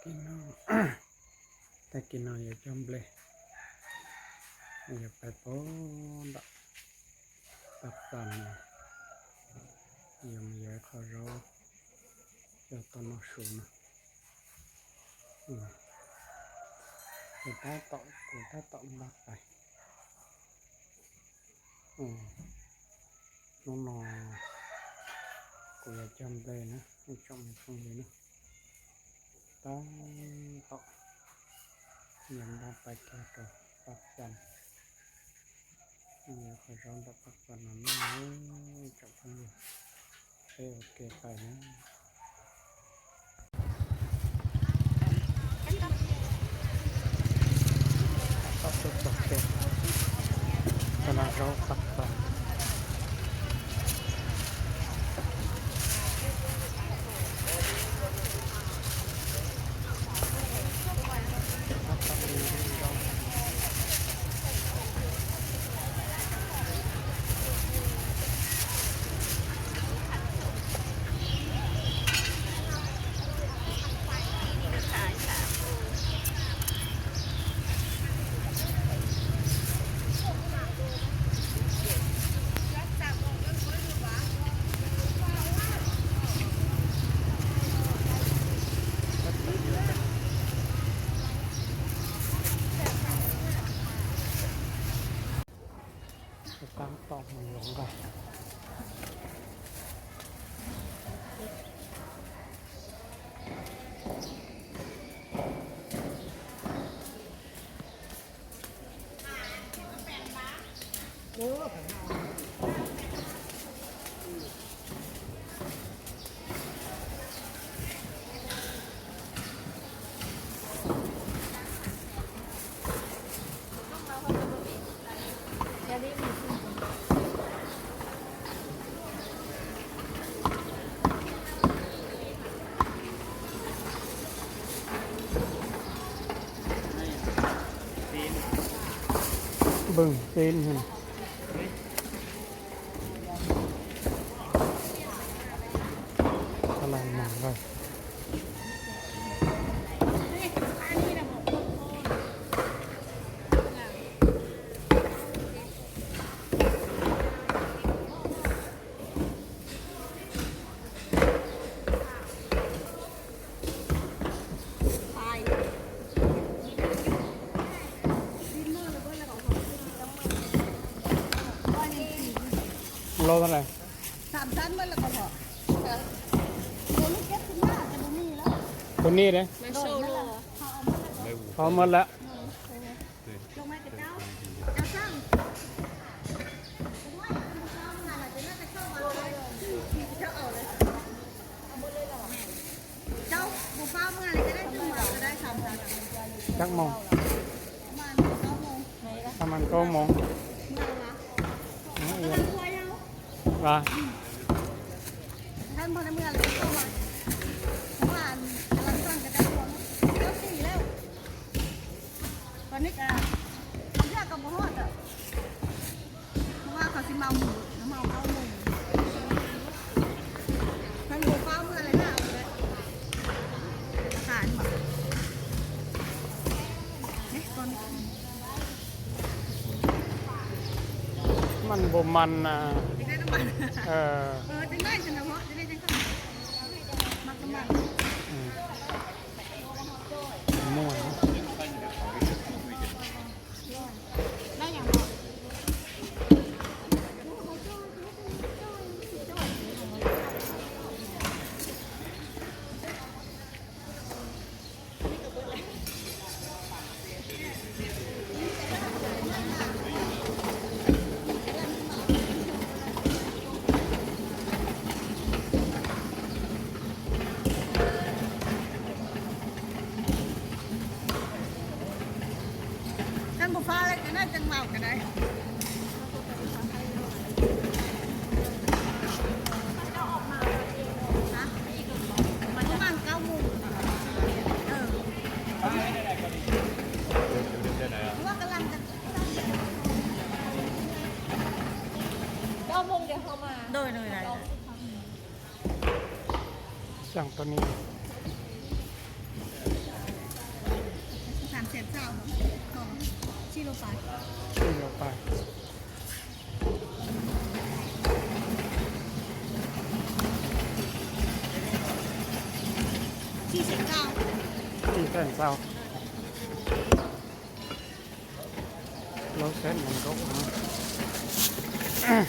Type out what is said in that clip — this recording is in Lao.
ພີ່ນ້ອງ ແຕ່ກີ້ນ້ອງຢາກຈອມເບລ ຢາກໄປໂພນດອກ ປັກປັນ ຢາກມາຢາຍເຂົາເຈົ້າ ເຈົ້າຕອນນອກສູງນະ ອືມ ເປັນຕາຕອກ ເປັນຕາຕອກບັກໄປ ອືມ ນ້ອງໆ ກູຢາກຈຳໄດ້ນະ ໃຫ້ຈຳໃຫ້ຟັງເລີຍນະ ຕາມເຕາະ ຍາມດອງໄປແກ່ໂຕ ປັກຈັນ ເອີ ຂ້ອຍຊອນດອກປັກຈັນນັ້ນເອີຍ ຈຳຟັງເລີຍ ເອີ ໂອເຄ ໄປນະ. ໄປຕາມຕອກມັນລົງໄປ. ເບິ່ງເສັ້ນຫັ້ນ ກຳລັງໝັກໄວ້. ໂລເທົ່າໃດ? ສາມຊັ້ນເບິດແລ້ວກໍພໍ. ໂຕນີ້ເກັບຂຶ້ນມາ ແຕ່ບໍ່ມີແລ້ວ. ໂຕນີ້ເດ້? ເຂົາເອົາໝົດແລ້ວ. ເຂົາເອົາໝົດແລ້ວ. ເຈົ້າບໍ່ຟ້າວເມືອນີ້ກໍໄດ້ ຈັ່ງເວົ້າກໍໄດ້ ສາມຊັ້ນ. ຈັກໂມງ? ປະມານເກົ້າໂມງ. ປະມານເກົ້າໂມງ. ເມືອລະ ເອີ ວ່າ ທ່ານບໍ່ໄດ້ເມືອລະ ເຈົ້າວ່າ ເມື່ອວານກຳລັງສັ່ງກັນໄດ້ພວງ ເກົ້າສີ່ແລ້ວ. ຕອນນີ້ກໍ ບາງເທື່ອກໍບໍ່ຮອດດອກ ເພາະວ່າເຂົາຊິເມົາໝູ ເມົາເກົ້າໂມງ. ເພິ່ນບໍ່ຟ້າວເມືອເລີຍນະ ເອົາເລີຍ ອາຫານ ເດ້ ຕອນນີ້ ມັນບໍ່ມັນນະ ຢາກໄດ້ນ້ຳມັນ ເອີ ເອີ ຈັ່ງໃດຊັ້ນນະເນາະ ຈັ່ງໃດຈັ່ງຊັ້ນ ມັກນ້ຳມັນ ອືມ. ຄັນບໍ່ຟ້າວແລ້ວກໍໄດ້ ຈັ່ງເວົ້າກໍໄດ້ ປະມານເກົ້າໂມງ ເອີ ເພາະວ່າກຳລັງຈະ ເກົ້າໂມງດຽວເຮົາມາ ໂດຍ ໂດຍ ໄດ້. ສັ່ງຕົວນີ້ ເ ສີ່ໂລປາຍ ສີ່ໂລປາຍ ສີ່ແສນຊາວ ສີ່ແສນຊາວ ໂລແສນໜຶ່ງກໍ ອ່າ